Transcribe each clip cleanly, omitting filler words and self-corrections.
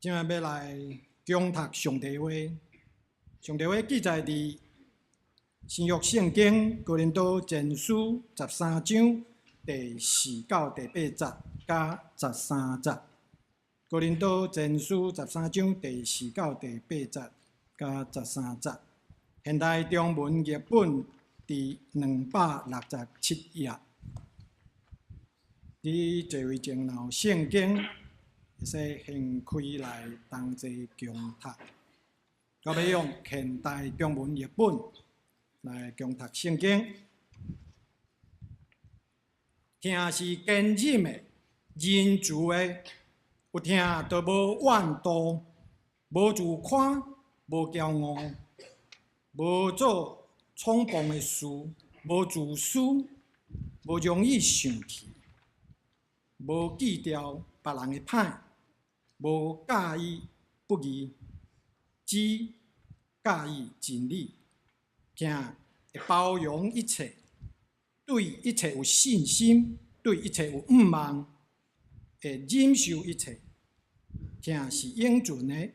這擺欲來恭讀上帝話，上帝話記載佇新約聖經哥林多前書十三章第四到第八節佮十三節。哥林多前書十三章第四到第八節佮十三節。現代中文譯本佇267頁。你座位前若有聖經，會使掀開來同齊共讀。我欲用現代中文譯本來共讀聖經。疼是堅忍的、仁慈的，有疼就無怨妒，無自誇，無驕傲，無做衝動的事，無自私，無容易生氣，無記著別人的歹，無佮意不義，只佮意真理。疼會包容一切，對一切有信心，對一切有向望，會忍受一切。疼是永存的，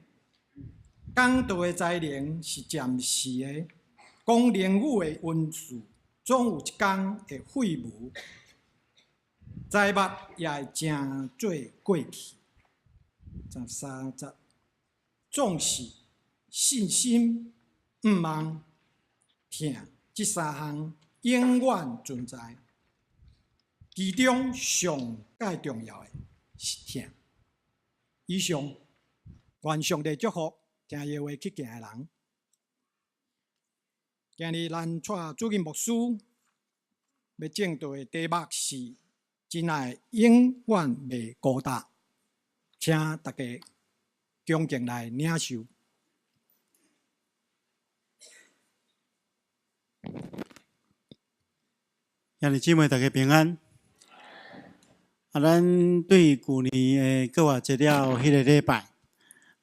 講道的才能是暫時的，講靈語的恩賜總有一工會廢無，財物也會成做過去。十三節，總是信心、向望、疼，這三項永遠存在。其中上蓋重要的是疼。以上，願上帝祝福聽伊話去行的人。今日咱蔡主任牧師欲證道的題目是：真愛永遠袂孤單，請大家恭敬來領受。兄弟姊妹，大家平安。啊，咱對舊年的復活節了後，彼个禮拜，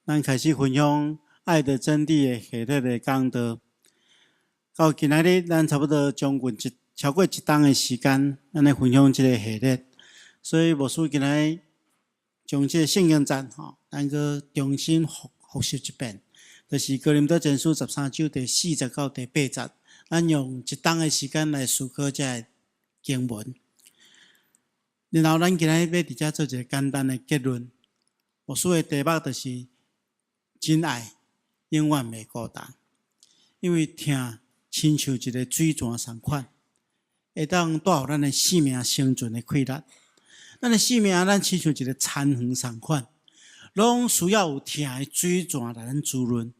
咱開始分享愛的真諦的系列的講道。到今仔日，咱差不多將近一超過一冬的時間，咱來分享這个系列。所以牧師今仔日將這个聖經節吼，咱閣重新複複習一遍，就是哥林多前書十三章第四節到第八節，咱用一冬的時間來思考這个經文。然後咱今仔日欲佇遮做一个簡單的結論。牧師的題目就是真愛永遠袂孤單，因為疼親像一个水泉仝款，會當帶予咱的生命生存的氣力。咱的生命，咱親像一个田園仝款，攏需要有疼的水泉來咱滋潤。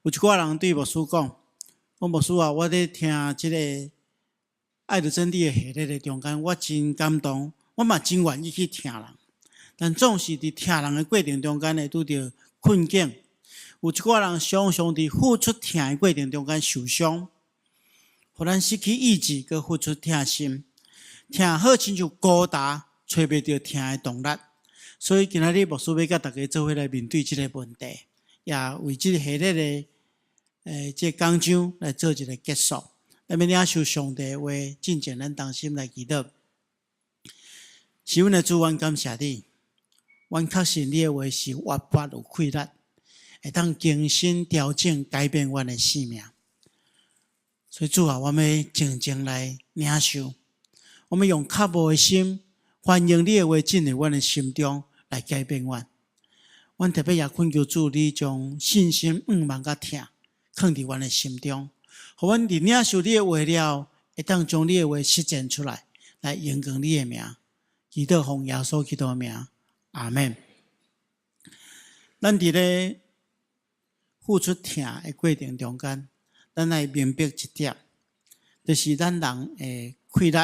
有一寡人對牧師講：講牧師啊，我咧聽這个愛的真諦的系列的中間，我真感動，我嘛真願意去疼人。但總是佇疼人的過程中間會拄著困境。有一寡人常常佇付出疼的過程中間受傷，予咱失去意志，閣付出疼心。疼好親像孤單，揣袂著疼的動力。所以今仔日牧師欲佮大家做伙來面對這个問題，也為這个系列的這个講章來做一个結束。咱欲領受上帝的話，進前咱同心來祈禱。是阮的主，阮感謝你，阮確信你的話是活潑有氣力，會當更新、調整、改變阮的生命。所以主啊，阮欲靜靜來領受，阮欲用渴慕的心，歡迎你的話進入阮的心中來改變阮。阮特別也懇求主，你將信心、向望佮疼，囥佇阮的心中。予阮佇領受你的話了，會當將你的話實踐出來，來榮光你的名。祈禱奉耶穌基督的名，阿們。咱佇咧付出疼的過程中間，咱愛明白一點，就是咱人的氣力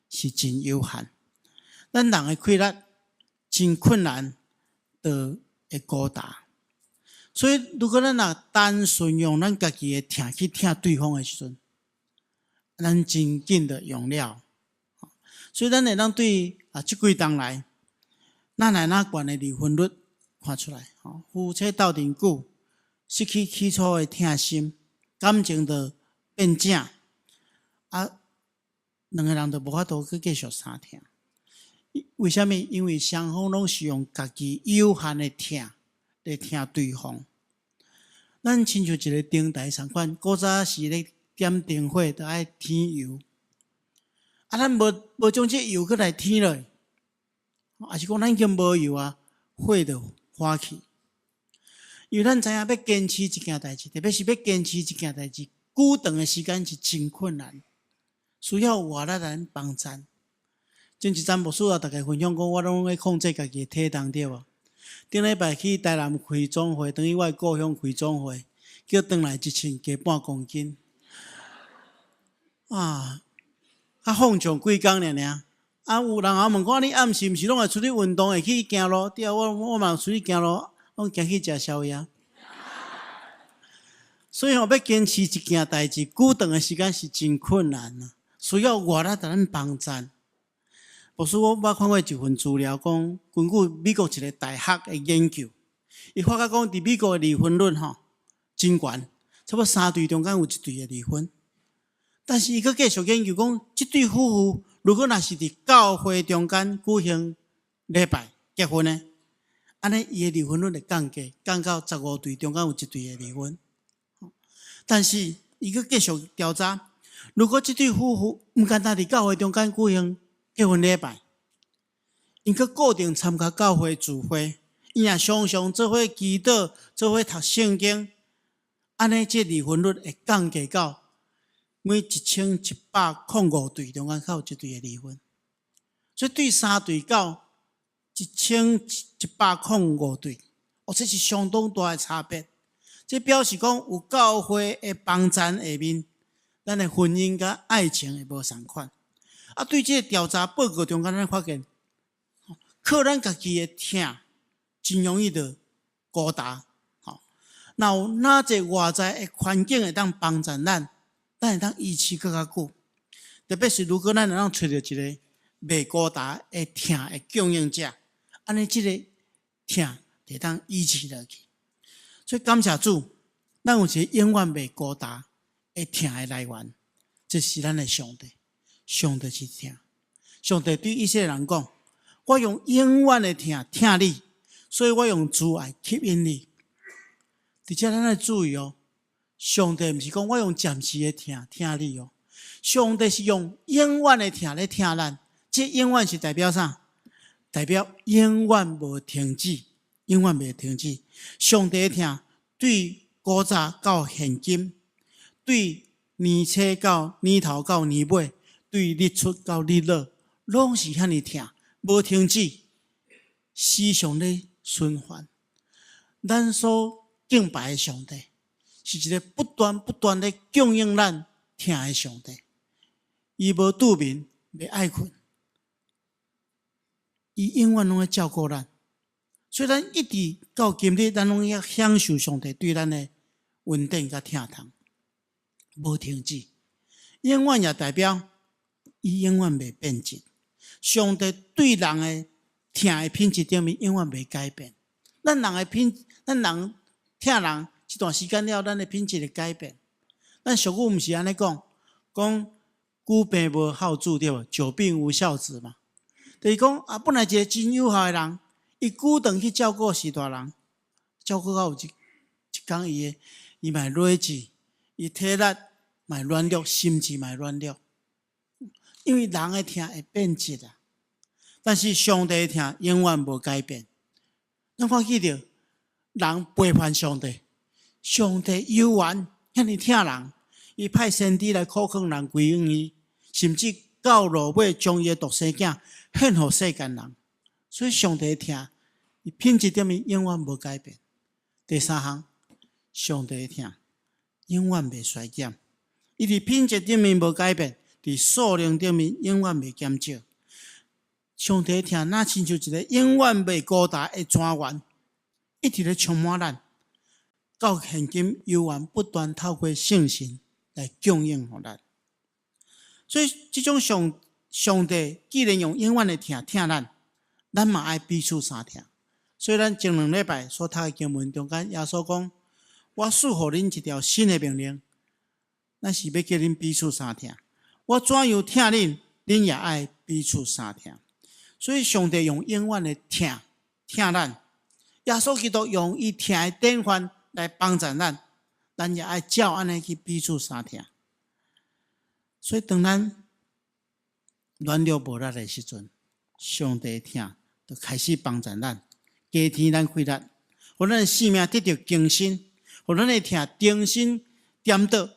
是真有限，咱人的氣力真困難，就會孤單。所以，如果咱若單純用咱家己的疼去疼對方的時陣，咱真緊就用了。所以，咱會當對啊，這幾冬來，咱來哪懸的離婚率看出來，夫妻鬥陣久，失去起初的疼心，感情就變正，啊，兩个人就無法度去繼續相疼。為啥物？因為雙方攏是用家己有限的疼。來疼對方。咱親像一个燈台仝款，古早時咧點燈火著愛添油，啊，咱無無將這油閣來添落，抑是講咱已經無油啊，火就歡去。因為咱知影欲堅持一件代誌，特別是欲堅持一件代誌，久長的時間是真困難，需要外力來幫贊。前一陣牧師也逐家分享講，我攏咧控制家己的體重對無？頂禮拜去台南開總會，轉去我的故鄉開總會，叫轉來一稱加半公斤。啊，較放縱幾工爾爾。啊，有人也問講，你暗時毋是攏會出去運動，會去行路？對啊，我我嘛有出去行路，攏行去食宵夜。所以吼，欲堅持一件代誌，久長的時間是真困難啊，需要外力共咱幫贊。牧師，我捌看過一份資料，講根據美國一个大學的研究，伊發覺講佇美國的離婚率吼真懸，差不多三對中間有一對會離婚。但是伊閣繼續研究講，這對夫婦如果若是佇教會中間舉行禮拜結婚呢，按呢伊的離婚率會降低，降到15對中間有一對會離婚。但是伊閣繼續調查，如果這對夫婦毋干焦佇教會中間舉行結婚禮拜，𪜶閣固定參加教會聚會，𪜶也常常做伙祈禱，做伙讀聖經，按呢，這離婚率會降低到每1105對中間才有一對會離婚。所以對三對到1105對，哦，這是相當大的差別。這表示講有教會的幫贊下面，咱的婚姻佮愛情會無仝款。啊，對這个調查報告中間，咱發現，靠咱家己的疼，真容易就孤單。吼，若有哪一个外在的環境會當幫助咱，咱會當維持閣較久。特別是如果咱會當揣著一个袂孤單的疼的供應者，按呢這个疼就會當維持落去。所以感謝主，咱有一个永遠袂孤單的疼的來源，這是咱的上帝。上帝是疼，上帝對以色列人講：我用永遠的疼疼你，所以我用慈愛吸引你。佇遮咱愛注意哦，上帝毋是講我用暫時的疼疼你哦，上帝是用永遠的疼來疼咱。這永遠是代表啥？代表永遠無停止，永遠袂停止。上帝的疼對古早到現今，對年初到年頭到年尾。對日出到日落，攏是遐爾疼，無停止，時常咧循環。咱所敬拜的上帝，是一个不斷不斷咧供應咱疼的上帝。伊無拄眠，袂愛睏，伊永遠攏咧照顧咱。所以咱一直到今日，咱攏會享受上帝對咱的恩典佮疼痛，無停止。永遠也代表伊永遠袂變質。上帝對人的疼的品質頂面永遠袂改變。咱人的品，咱人疼人一段時間了，咱的品質會改變。咱俗語毋是按呢講，講久病無孝子對無？久病無孝子嘛。就是講啊，本來一个真友好的人，伊久長去照顧序大人，照顧到有一一工伊的伊嘛會累死，伊體力嘛會軟弱，心智嘛會軟弱。因為人的疼會變質啊，但是上帝的疼永遠無改變。咱看見著人背叛上帝，上帝猶原遐爾疼人，伊派先知來苦勸人歸向伊，甚至到落尾將伊的獨生囝獻予世間人。所以上帝的疼，伊品質頂面永遠無改變。第三項，上帝的疼永遠袂衰減，伊佇品質頂面無改變，佇數量頂面永遠袂減少。上帝的疼，若親像一个永遠袂孤單的泉源，一直咧充滿咱，到現今猶原不斷透過聖神來供應予咱。所以，這種上上帝既然用永遠的疼疼咱，咱嘛愛彼此相疼。所以，咱前兩禮拜所讀的經文中間，耶穌講：我賜予恁一條新的命令，咱是欲叫恁彼此相疼。我怎樣疼恁，恁也愛彼此相疼。所以，上帝用永遠的疼疼咱，耶穌基督用伊疼的典範來幫助咱，咱也愛照按呢去彼此相疼。所以當咱軟弱無力的時陣，上帝的疼就開始幫助咱，加添咱氣力，予咱的生命得著更新，予咱的疼重新顛倒，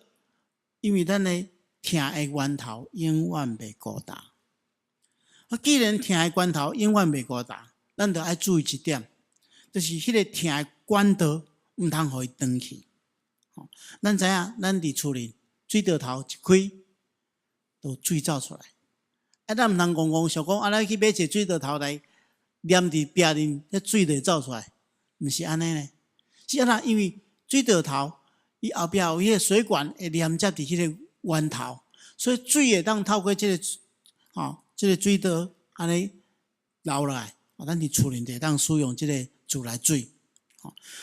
因為咱的疼的源頭永遠袂孤單。啊，既然疼的源頭永遠袂孤單，咱就愛注意一點，就是彼个疼的管道毋通予伊斷去。咱知影，咱佇厝裡水道頭一開，就有水走出來。啊，咱毋通戇戇想講，啊，咱去買一个水道頭來黏佇壁面，彼水就會走出來，毋是按呢呢。是按怎？因為水道頭伊後壁有彼个水管會連接佇彼个源頭，所以水會當透過這个吼，這个水道按呢流落來，啊，咱佇厝裡就會當使用這个自來水。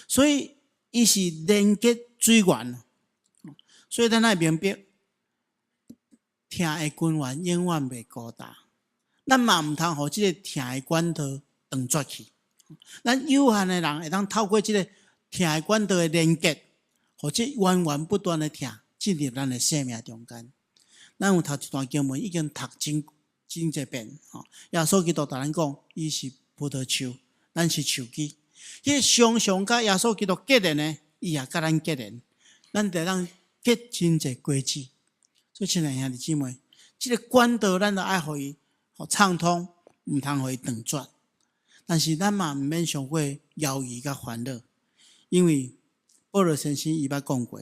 所以伊是連結水源，所以咱愛明白，疼的根源永遠袂孤單。咱嘛毋通予這个疼的管道斷絕去。咱有限的人會當透過這个疼的管道的連結，予這源源不斷的疼進入咱的生命中間。咱有讀一段經文，已經讀真真濟遍。吼，耶穌基督共咱講，伊是葡萄樹，咱是樹枝。彼个常常佮耶穌基督結連的，伊也佮咱結連，咱就會當結真濟果子。所以，親愛兄弟姊妹，這个管道咱著愛予伊暢通，毋通予伊斷絕。但是咱嘛毋免傷過猶豫佮煩惱，因為保羅先生伊捌講過，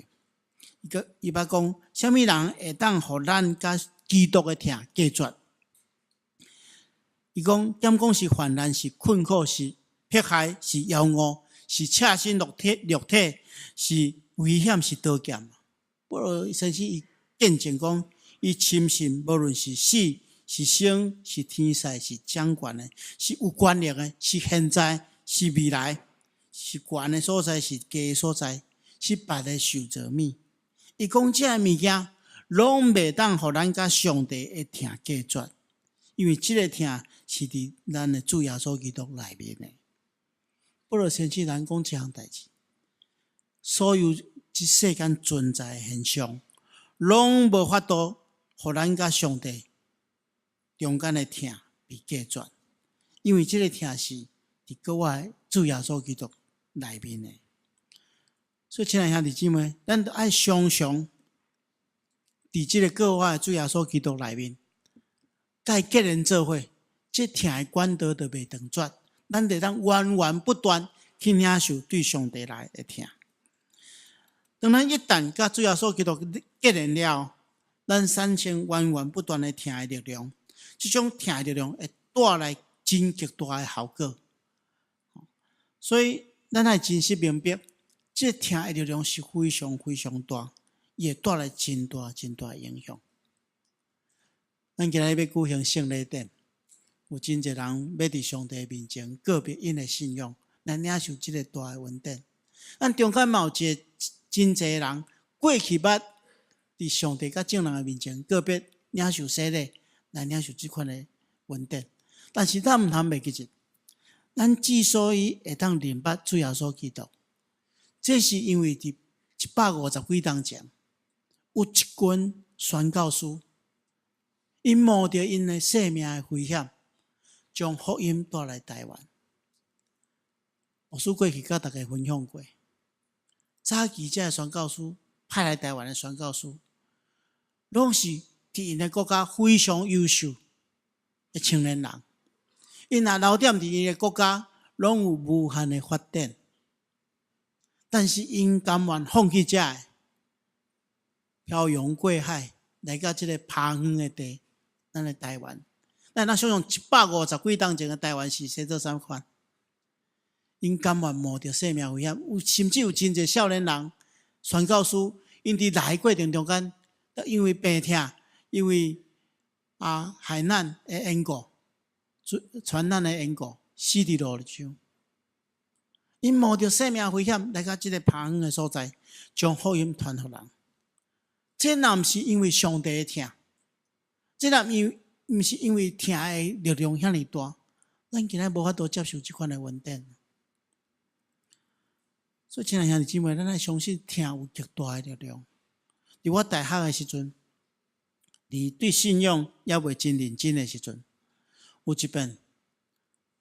伊捌講，啥物人會當予咱佮基督的疼隔絕？伊講，敢講是患難，是困苦，是迫害，是枵餓，是赤身露體，是危險，是刀劍。保羅先生伊見證講，伊深信無論是死是生，是天使，是掌權的，是有權力的，是現在，是未來，是懸的所在，是低的所在，是別的受造物。伊講這个物件，攏袂當予咱佮上帝的疼隔絕，因為這个疼是佇咱的主耶穌基督內面的。保羅先生咱講這項代誌，所有這世間存在的現象，攏無法度予咱佮上帝中間的疼被隔絕，因為這个疼是佇閣活的主耶穌基督內面的。所以，親愛兄弟姊妹，咱著愛常常佇這个閣活的主耶穌基督內面，佮伊結連做伙，這疼的管道就袂斷絕，咱就當源源不斷去領受對上帝來的疼。當咱一旦佮主耶穌基督結連了，咱產生源源不斷的疼的力量，這種疼的力量會帶來真極大的效果。所以，咱愛真實明白，這個疼的力量是非常非常大，伊會帶來真大真大的影響。咱今日欲舉行聖禮典，有真濟人欲佇上帝面前告別𪜶的信仰，來領受這个大的恩典。咱中間嘛有一个真濟人過去捌佇上帝佮眾人的面前告別，領受洗禮，來領受這款的恩典。但是咱毋通袂記得，咱之所以會當認捌主耶穌基督，這是因為佇150幾冬前，有一群宣教師，𪜶冒著𪜶的性命的危險，將福音帶來台灣。牧師過去佮大家分享過，早期這个宣教師派來台灣的宣教師，攏是佇𪜶的國家非常優秀的青年人。𪜶若留踮佇𪜶的國家，攏有無限的發展。但是𪜶甘願放棄這个，漂洋過海來到這个拋遠的地，咱的台灣。咱若想像150幾冬前的台灣是生做啥款？𪜶甘願冒著性命危險，有甚至有真濟少年人宣教師，𪜶佇來的過程中間，因為病痛，因為海難的緣故，船難的緣故，死佇路上。𪜶冒著性命危險來到這个拋遠的所在，將福音傳予人。這若毋是因為上帝的疼，這若毋是因為疼的力量遐爾大，咱今仔無法度接受這款的恩典。所以，親愛兄弟姊妹，咱愛相信疼有極大的力量。佇我大學的時陣，佇對信仰猶未真認真的時陣，有一遍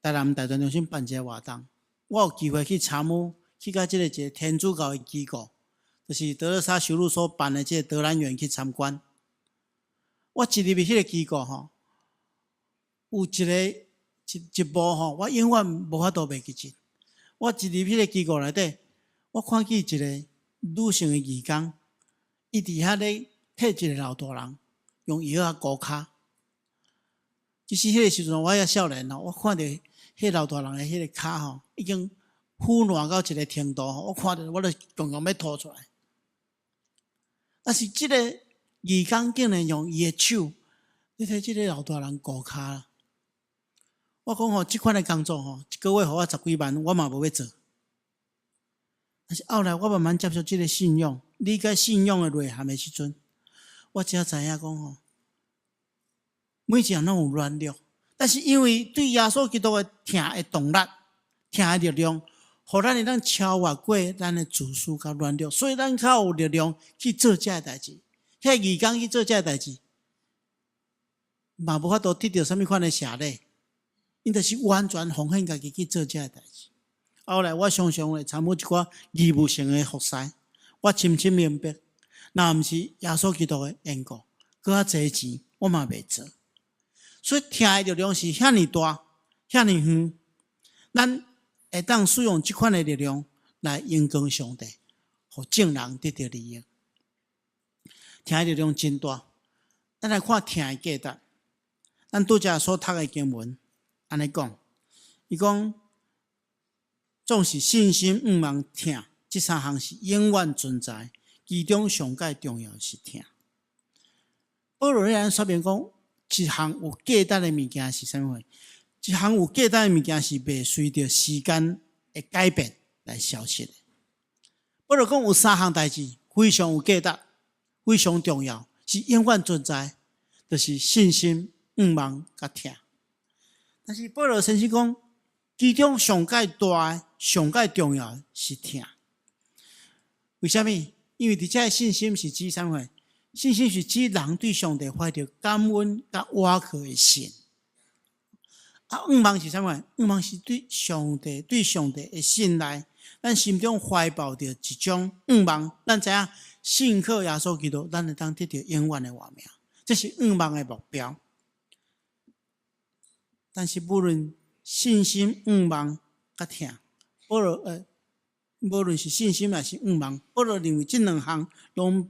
台南大傳中心辦一个活動，我有機會去參與，去共這个一个天主教的機構，就是德肋撒修女所辦的這个德蘭園去參觀。我一入去彼个機構吼，有一个一一幕吼，我永遠無法度袂記得。我一入彼个機構內底，我看見一个女性的義工，伊佇遐咧替一个老大人用藥仔敷跤。其實彼个時陣我猶少年吼，我看著彼老大人的彼个跤吼，已經腐爛到一个程度吼，我看著我就強強欲吐出來。但是這个義工竟然用伊的手，咧替這个老大人敷跤。我講吼，這款的工作吼，一个月予我十幾萬，我嘛無欲做。但是後來我慢慢接受這个信仰，理解信仰的內涵的時陣，我才知影講吼，每一項攏有軟弱，但是因為對耶穌基督的疼的動力、疼的力量，予咱會當超越過咱的自私佮軟弱，所以咱較有力量去做這个代誌。彼義工去做這个代誌，嘛無法度得著啥物款的謝禮，𪜶就是完全奉獻家己去做這个代誌。後來我常常會參與一寡義務性的服事，我深深明白，若毋是耶穌基督的緣故，閣較濟錢我嘛袂做。所以疼的力量是遐爾大、遐爾遠，咱會當使用這款的力量來榮光上帝，予眾人得著利益。疼的力量真大，咱來看疼的價值。咱拄才所讀的經文，按呢講，伊講總是信心、向望、疼，這三項是永遠存在，其中上蓋重要是疼。保羅咧說明講，一項有價值的物件是啥物貨？一項有價值的物件是袂隨著時間的改變來消失的。保羅講有三項代誌非常有價值，非常重要，是永遠存在，就是信心、向望佮疼。但是保羅先生講，其中上蓋大、上蓋重要的是疼。為啥物？因為佇這信心是指啥物貨？信心是指人對上帝懷著感恩佮倚靠的信。啊，向望是啥物？向望是對上帝的信賴。咱心中懷抱著一種向望，咱知影信靠耶穌基督，咱會當得著永遠的活命。這是向望的目標。但是無論信心、向望佮疼，保羅無論是信心抑是向望，保羅認為這兩項攏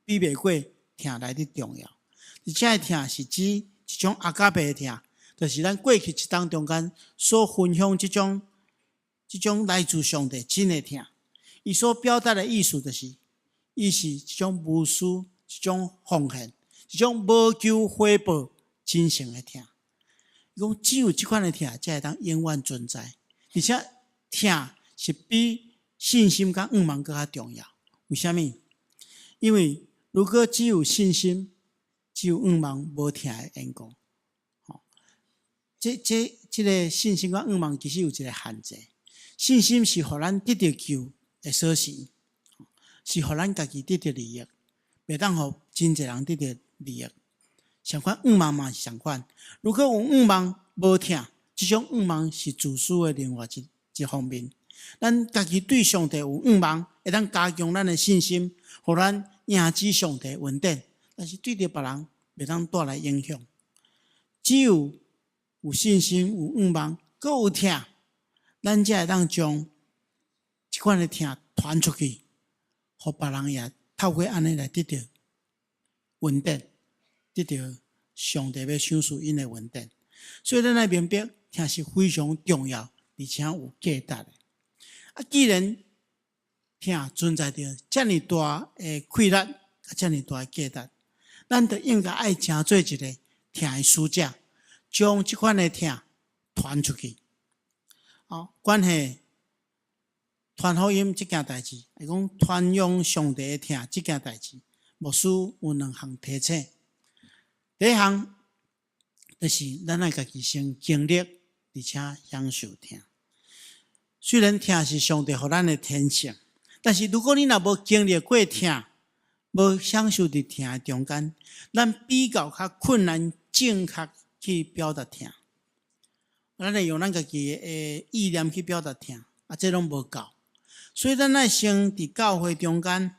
比袂過疼來得重要。而這个疼是指一種阿加貝的疼，就是咱過去一冬中間所分享這種來自上帝真的疼。伊所表達的意思就是，伊是一種無私、一種奉獻、一種無求回報、真誠的疼。伊講只有這款的疼，才會當永遠存在。而且疼是比信心佮向望閣較重要。為啥物？因為如果只有信心，只有向望，無疼的緣故，吼，這個信心佮向望其實有一個限制。信心是予咱得著救的鎖匙，是予咱家己得著利益，袂當予真濟人得著利益。相款向望嘛是相款，如果有向望無疼，這種向望是自私的另外一方面。咱家己對上帝有向望，會當加強咱的信心，予咱迎接上帝恩典。但是對著別人袂當帶來影響。只有有信心、有向望，閣有疼，咱才會當將這款的疼傳出去，予別人也透過按呢來得著恩典，得著上帝欲賞賜𪜶的恩典。所以咱愛明白，疼是非常重要，而且有價值的。啊，既然疼存在著遮爾大的氣力，佮遮爾大的價值，咱就應該愛成做一个疼的使者，將這款的疼傳出去。哦，關係傳福音這件代誌，會講傳揚上帝的疼這件代誌，牧師有兩項提醒。第一項就是咱愛家己先經歷，而且享受疼。雖然疼是上帝予咱的天性，但是如果你若無經歷過疼，無享受佇疼的中間，咱比較較困難正確去表達疼。咱會用咱家己的意念去表達疼，啊，這攏無夠。所以咱愛先佇教會中間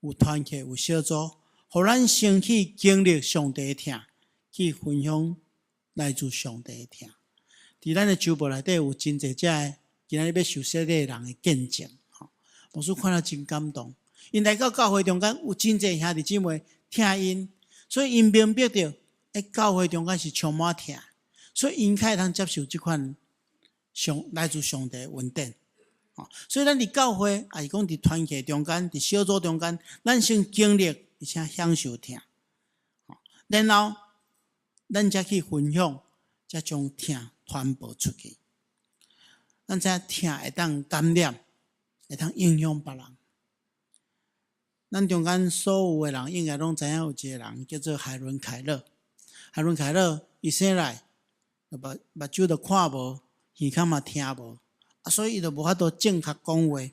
有團契、有小組，予咱先去經歷上帝的疼，去分享來自上帝的疼。佇咱的週報內底有真濟這个今仔日欲受洗禮的人的見證，吼，牧師看了真感動。𪜶來到教會中間，有真濟兄弟姊妹疼𪜶，所以𪜶明白著，欸，教會中間是充滿疼，所以𪜶較會當接受這款上來自上帝的恩典。所以咱佇教會，抑是講佇團契中間，佇小組中間，咱先經歷，而且享受疼，然後咱才去分享，才將疼傳播出去。咱知影疼會當感染，會當影響別人。咱中間所有的人應該攏知影有一個人叫做海倫凱勒。海倫凱勒伊生來目睭都看無，耳孔嘛聽無，啊，所以伊就無法度正確講話。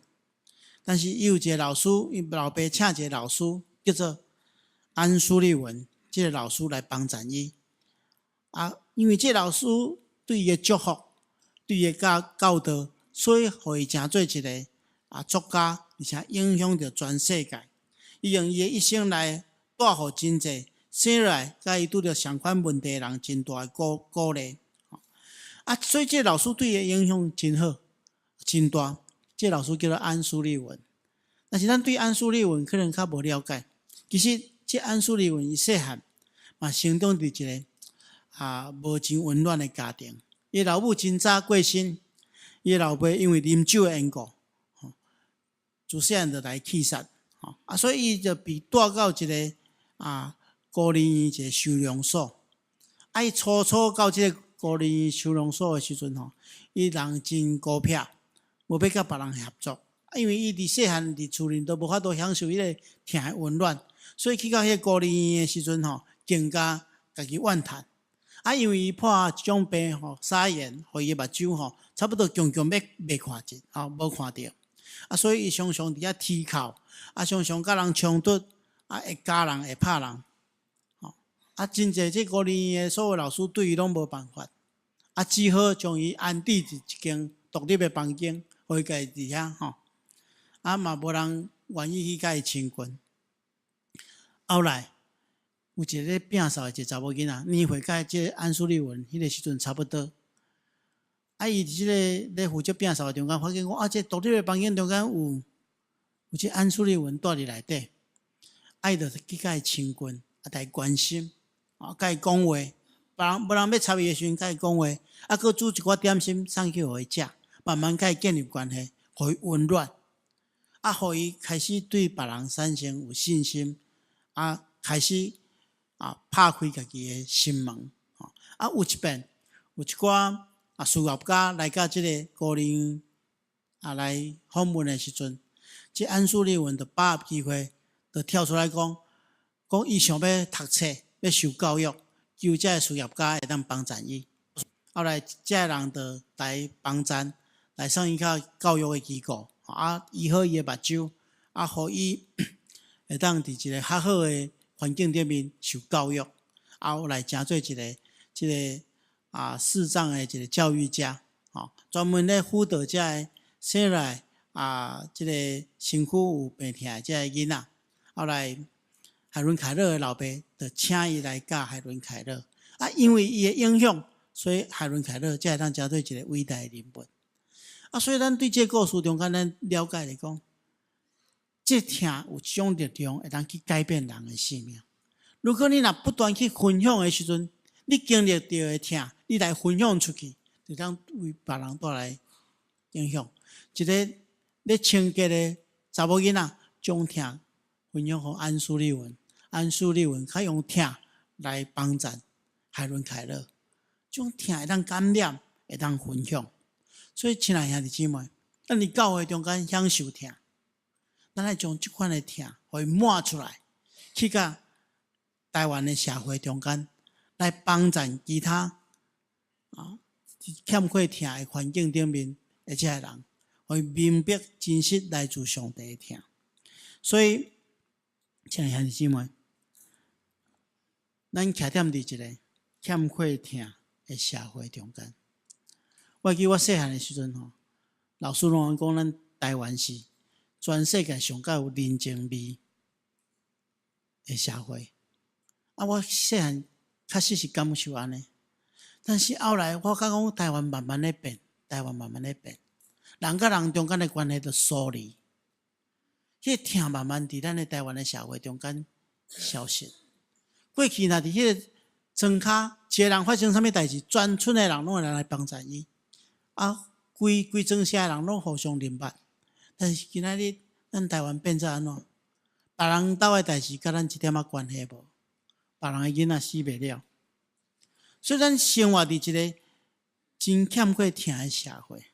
但是伊有一個老師，伊老爸請一個老師叫做安蘇利文，這個老師來幫贊伊。啊，因為這個老師對伊的祝福，對伊的教教導，所以予伊成做一個啊作家，而且影響著全世界。伊用伊的一生來帶予真濟生來佮伊拄著相款問題的人真大的鼓鼓勵。啊，所以這個老師對伊的影響真好，真大。這個老師叫做安蘇利文。但是咱對安蘇利文可能較無了解。其實，這安蘇利文伊細漢嘛成長佇一個啊無真溫暖的家庭。伊老母真早過身，伊老爸因為啉酒的緣故，自細漢就來去殺。啊，所以伊就被帶到一個啊孤兒院一個收容所。啊，伊初初到這個孤兒院收容所的時陣吼，伊人真孤僻，無欲佮別人合作。啊，因為伊佇細漢佇厝裡都無法度享受彼個疼的溫暖，所以去到彼個孤兒院的時陣吼，更加家己怨嘆。啊，因為伊破一種病吼，沙眼，予伊的目睭吼，差不多強強欲袂看見，吼無看著。啊，所以伊常常佇遐啼哭，啊，常常佮人衝突，啊，會咬人，會拍人，吼，啊，真濟這孤兒院的所有老師對伊攏無辦法，啊，只好將伊安置佇一間獨立的房間，予伊家己佇遐吼，啊，嘛無人願意去佮伊親近。後來有一個咧摒掃的一個查某囡仔，年歲佮這個安蘇利文彼個時陣差不多。啊！伊佇這個咧負責摒掃的中間，發現講啊，這獨立的房間中間有有這安蘇利文蹛佇內底，啊，伊就去佮伊親近，啊，共伊關心，啊，佮伊講話，別人無人欲插伊的時陣，佮伊講話，啊，閣煮一寡點心送去予伊食，慢慢佮伊建立關係，予伊溫暖，啊，予伊開始對別人產生有信心，啊，開始啊拍開家己的心門，啊，有一遍有一寡啊，事業家來到這個孤兒院啊來訪問的時陣，這安蘇利文就把握機會，就跳出來講，講伊想欲讀冊，欲受教育，求這个事業家會當幫贊伊。後來這个人就來幫贊，來送伊到教育的機構，啊，醫好伊的目睭，啊，予伊會當佇一個較好的環境頂面受教育，啊，後來成做一個這个啊，視障的一個教育家，吼，專門咧輔導這个生來啊，這个身軀有病痛的這个囡仔。後來海倫凱勒的老爸就請伊來教海倫凱勒，啊，因為伊的影響，所以海倫凱勒才會當成做一個偉大的人物。啊，所以咱對這個故事中間，咱了解來講，這疼有一種力量會當去改變人的生命。如果你若不斷去分享的時陣，你經歷著的疼，你來分享出去，就當為別人帶來影響。一個咧清潔的查某囡仔，將疼分享予安蘇利文，安蘇利文較用疼來幫贊海倫凱勒，這種疼會當感染，會當分享。所以，親愛兄弟姊妹，咱佇教會中間享受疼，咱愛將這款的疼，予伊抹出來，去佮台灣的社會中間來幫贊其他啊欠缺疼的環境頂面的這个人，予伊明白真實來自上帝的疼。所以，親愛兄弟姊妹，咱徛踮佇一个欠缺疼的社會中間。我記我細漢的時陣吼，老師攏講咱台灣是全世界上較有人情味的社會。啊，我細漢確實是感受按呢，但是後來我感覺講台灣慢慢咧變，台灣慢慢咧變，人佮人中間的關係就疏離，彼個疼慢慢佇咱的台灣的社會中間消失。過去若佇彼個莊跤，一個人發生啥物代誌，全村的人攏會來幫贊伊，啊，規規莊社的人攏互相認捌。但是今仔日咱台灣變做按怎？別人兜的代誌佮咱一點仔關係無，別人的囡仔死袂了。所以咱生活佇一個真欠缺疼的社會，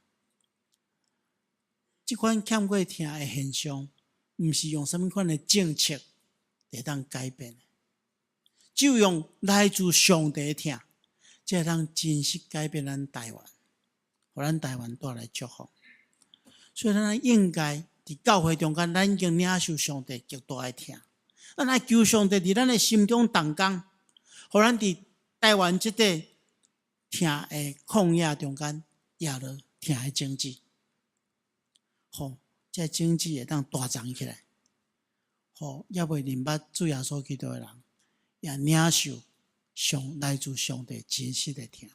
這款欠缺疼的現象，毋是用啥物款的政策會當改變的，只有用來自上帝的疼，才會當真實改變咱台灣，予咱台灣帶來祝福。所以咱應該佇教會中間，咱已經領受上帝極大的疼。咱愛求上帝佇咱的心中動工，予咱佇台灣這塊疼的曠野中間，掖落疼的種子，予這個種子會當大長起來，予猶未認捌主耶穌基督的人，也領受上來自上帝真實的疼。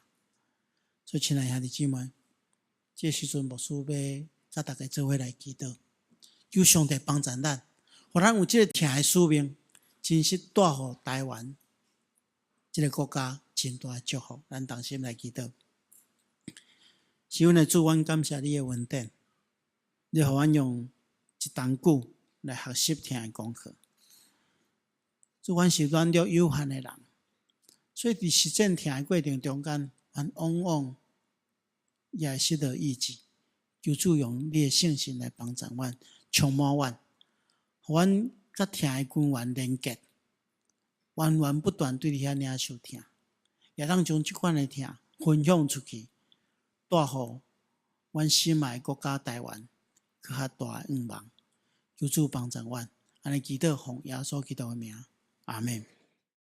所以，親愛兄弟姊妹，這時陣牧師欲佮大家做伙來祈禱，求上帝幫助咱，予咱有這個疼的使命，真實帶予台灣這個國家真大的祝福。咱同心來祈禱。是阮的主，阮感謝你的恩典，你予阮用一冬久來學習疼的功課。主，阮是軟弱有限的人，所以佇實踐疼的過程中間，阮往往也會失落意志。求主用你的聖神來幫助阮，充滿阮，予阮佮疼的根源連結，源源不斷對你遐領受疼，也通將這款的疼分享出去，帶予阮心愛的國家台灣閣較大的願望。求主幫助阮，按呢祈禱奉耶穌基督的名，阿們。